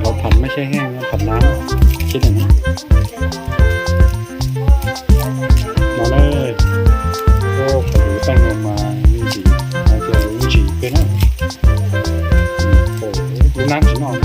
Lawv pham maj xyab heej, pham nab, ces no ne, kuv paj no mas ntsim, hais tias lub ntsim peb na, lub nab tsis noj.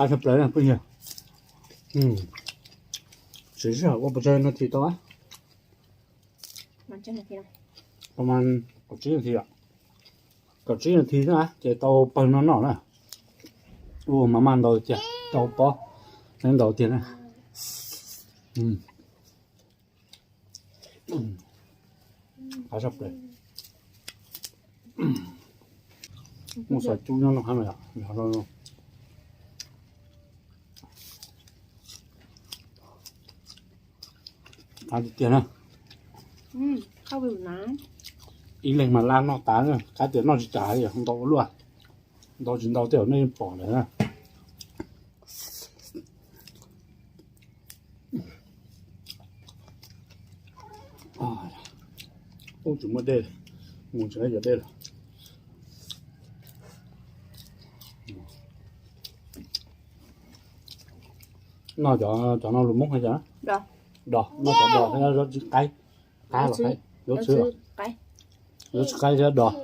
Qab tshaj plaws phooj ywg. Siv sij hawm ua pes tsawg nas this tau? Pes mas kaum tsib nas this, kaum tsib nas this xwb na ces tau pawg no noj na. Ua mas maj ntau tiag, tau pob ntau tiag na. Qab tshaj plaws. Muaj xav cub nyob no hab, qab tiag tiag na. Ib leeg mas laj noj tas, qab tias noj tsis tas li, ntau ua luaj, ntau tsis ntau tej zaum nej yeej pom lawm na. Ub, tsis muaj dej, mus tsis muaj dej lawm. Noj cov no lus Hmoob hais tias dos, noj cov dos, zaub txhwb qaib, qab los qaib, zaub txhwb, zaub txhwb qaib thiab dos.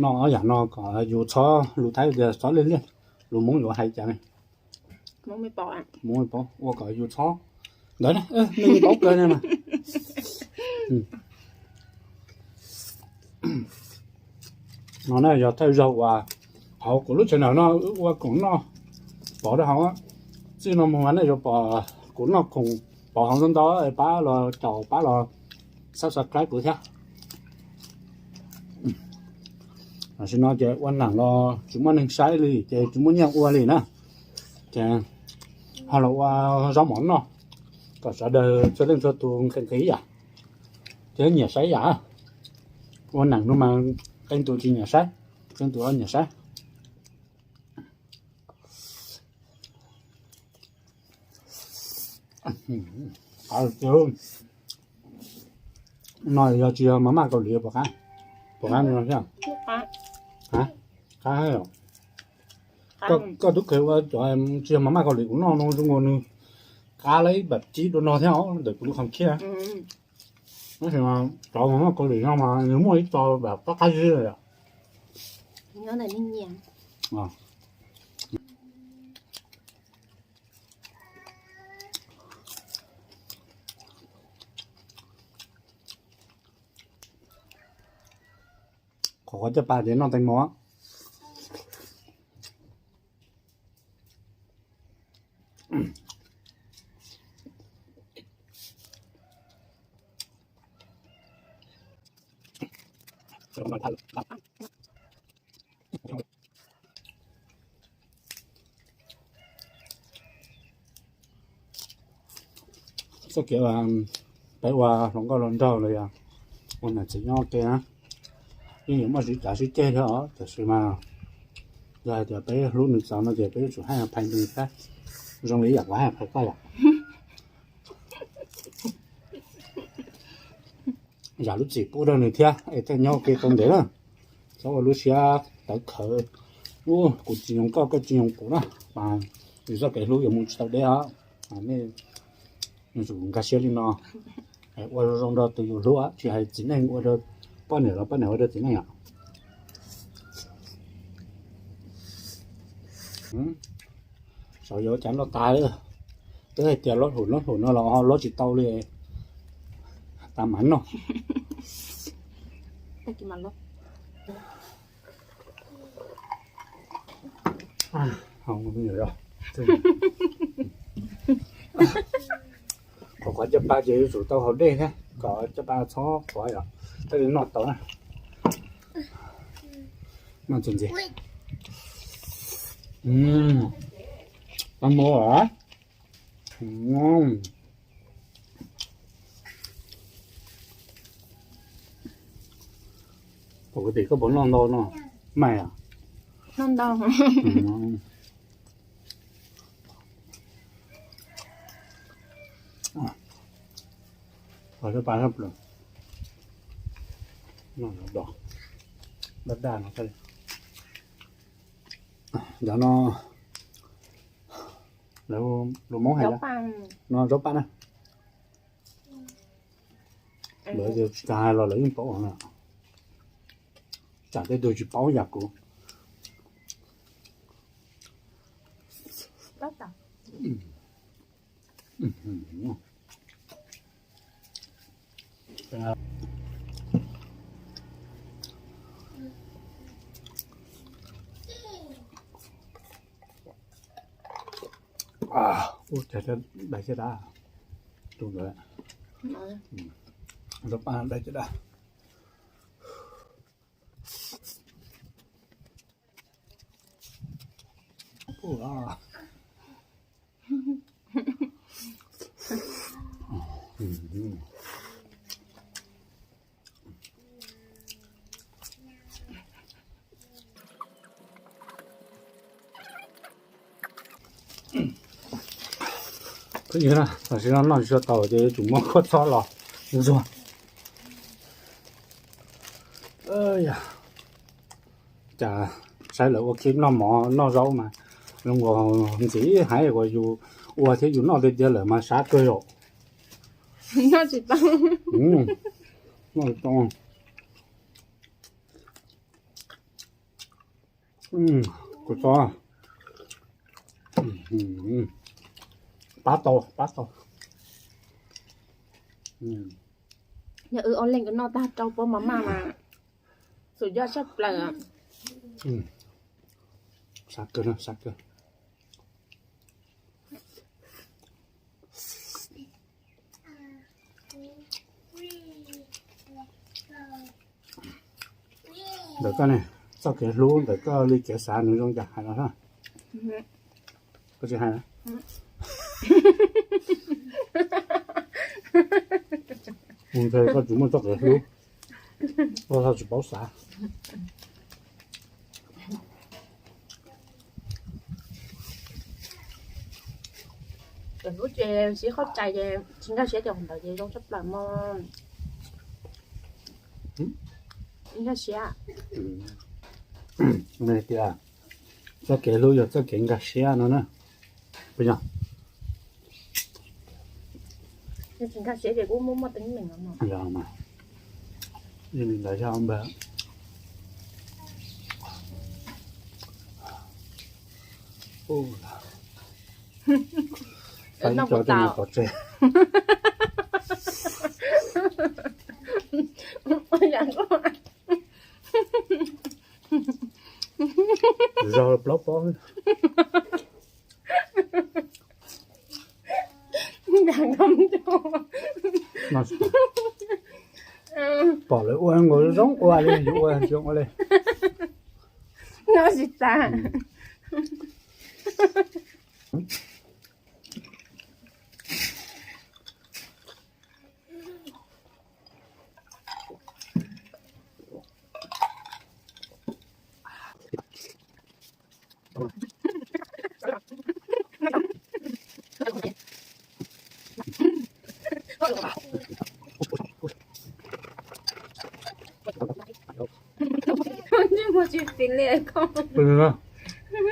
Noj ob yam no kom yus txhob, lus Thaib tias txhob liaj liaj, lus Hmoob yuav hais cas ne. Mus me paub ua kom yus txhob ntawd na, me me paub kawg na mas. No na yog thawj zaug uas hauv kuv lub channel no wb ua khoom noj pov rau hauv. Txij no mus mas nej yuav pom kuv noj khoom pov hauv ntau ntau, pab los caum pab los subscribe kuv thiab. Tam sim no ces ua neeg los tsis muaj neeg saib li ces tsis muaj nyiaj ua li na. Ces ho los ua zaub mov noj kom sawv daws txhua leej txhua tus nqhis nqhis ib yam thiab nyiam saib ib yam. Ua neeg no mas qee tus tsis nyiam saib, qee tus nyiam saib. No yog tsis yog mas maj Kaus Lim puas qab? Puas qab no thiab? Qab. Koj tub kheev ua cov tsis yog mas maj Kaus Lim kuv noj no zoo nkaus nws qab lawm ib pab cib dua no thiab os ntawm kuv lub qhov khiab. Tab sis mas cov mas maj Kaus Lim no mas nws muaj ib co qab qab zib li. Qhov qhov caj pas ces noj teev mov. Txoj kev peb ua hluas nkauj hluas nraug los yog ua niam txiv nyob ua ke na, yeej yuav muaj sib cav sib ceg thiab os, tiam sis mas yog hais tias peb hlub nws txaus no ces peb yuav tsum haj yam phais nws thiab, zoo li yam kuv haj yam phais koj yom. Zam lub txim pub rau nws thiab es thiaj nyob ua ke tau ntev na. Txhob ua lub siab tawv khawv, ub, kuv tsis nyoos koj, koj tsis nyoos kuv na, mas yus txoj kev hlub yuav mus tsis tau deb os. Nej yuav tsum nkag siab li no, ua zoo zoo rau tus yus hlub, tsis hais txiv neej ua rau poj niam los poj niam ua rau txiv neej os. Saum yuav cas loj tas, twb hais tias lob hlum lob hlum no los ho lob tsis tau li, tas mas noj. Qhov qhov caj pas ces yuav tsum tau haus dej thiab kom caj pas txhob qhuav yom, thiaj li noj tau na. Noj ntxiv ntxiv. Tau mus os. Pom kuv tim koj puas noj ntau no? Mas noj ntau. Cov no, lus Hmoob hais no zaub paj na. Lawv tsis tas hais los lawv yeej paub na. Tsam tej tug tsis paub yam kuv. Ub, cas dai caj dab, tus ntawd, zaub paj dai caj dab. Tam sim no noj tsis tau ces yuav tsum muab khuab txhob los ntxuag. Cas saib lawv ua clip noj mov noj zaub mas zoo nkaus ntxim heev, uas yus ua thiab yus noj tiag tiag lawm mas sab kawg zaum. Noj tsis tau. Noj tsis tau. Kuv txob. Pab tau, pab tau. Yog wb ob leeg wb noj tag rau pob mov maj mas txaus yoj tshaj plaws. Sab kawg, sab kawg. Ntawm koj ne, txoj kev hlub ntawm koj li kev xav nws zoo cas hais los. Koj tsis hais. Mus ntshe koj tsis muaj txoj kev hlub, koj tsis paub xav. Cov hlub ces sib qhov txais ces tsis nkag siab, cov ntawd ces zoo tshaj plaws mog. Tsis nkag siab. Tias txoj kev hlub yog txoj kev nkag siab no na. Puas yog? Yog tsis nkag siab ces kuj muaj muaj teeb meem no. Yog mas. Li ntawd yog npawg. Ib co tej no pov tseg. Zog plaub pob. Pom lawv ua nkaus zoo ua li, yus ua tsis zoo ua li. Noj tsis tas.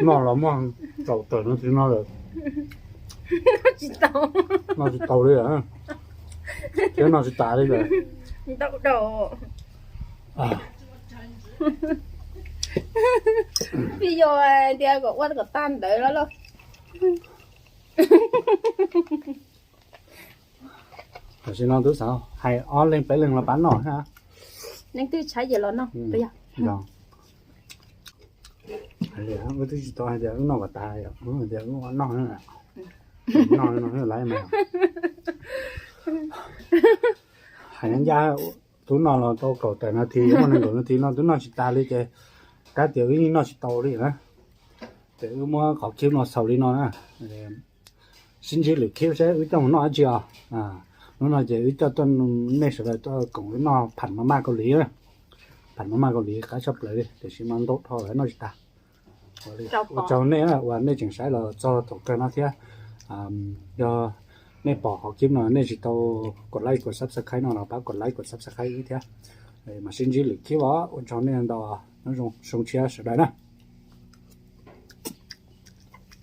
Noj los muaj kaum tawm no tsis noj lawm. Noj tsis tau li, thiab noj tsis tas li lawm. Peb yog tias kom ua kom tag ntawd los lauj. Tam sim no twb xav hais ob leeg peb leeg los pab noj thiab. Leej twg tshaib ces los noj. Wb twb tsis tau hais tias wb noj kom tas, tias wb noj, noj no lawm mas. Hais ncaj, twb noj los tau kaum tawm nas this, muaj nees nkaum nas this no twb noj tsis tas li ces kav tias wb yeej noj tsis tau li na. Ces wb muab qhov clip no xaus li no na. Sib ntsib lwm clip seb wb coj mus noj dab tsi os. Hnub no ces wb coj tuaj, nej sawv daws tuaj koom wb noj pham ma maj Kaus Lim. Pham ma maj Kaus Lim qab tshaj plaws li, tiam sis mas ntau dhau lawm noj tsis tas. Ua tsaug nej uas nej tseem saib los txog thaum kawg no thiab. Yog nej pom qhov clip no nej tsis tau kom like kom subscribe no los pab kom like kom subscribe wb thiab. Mam sib ntsib lwm clip os, ua tsaug nej ntau, nyob zoo, zoo siab sawv daws na.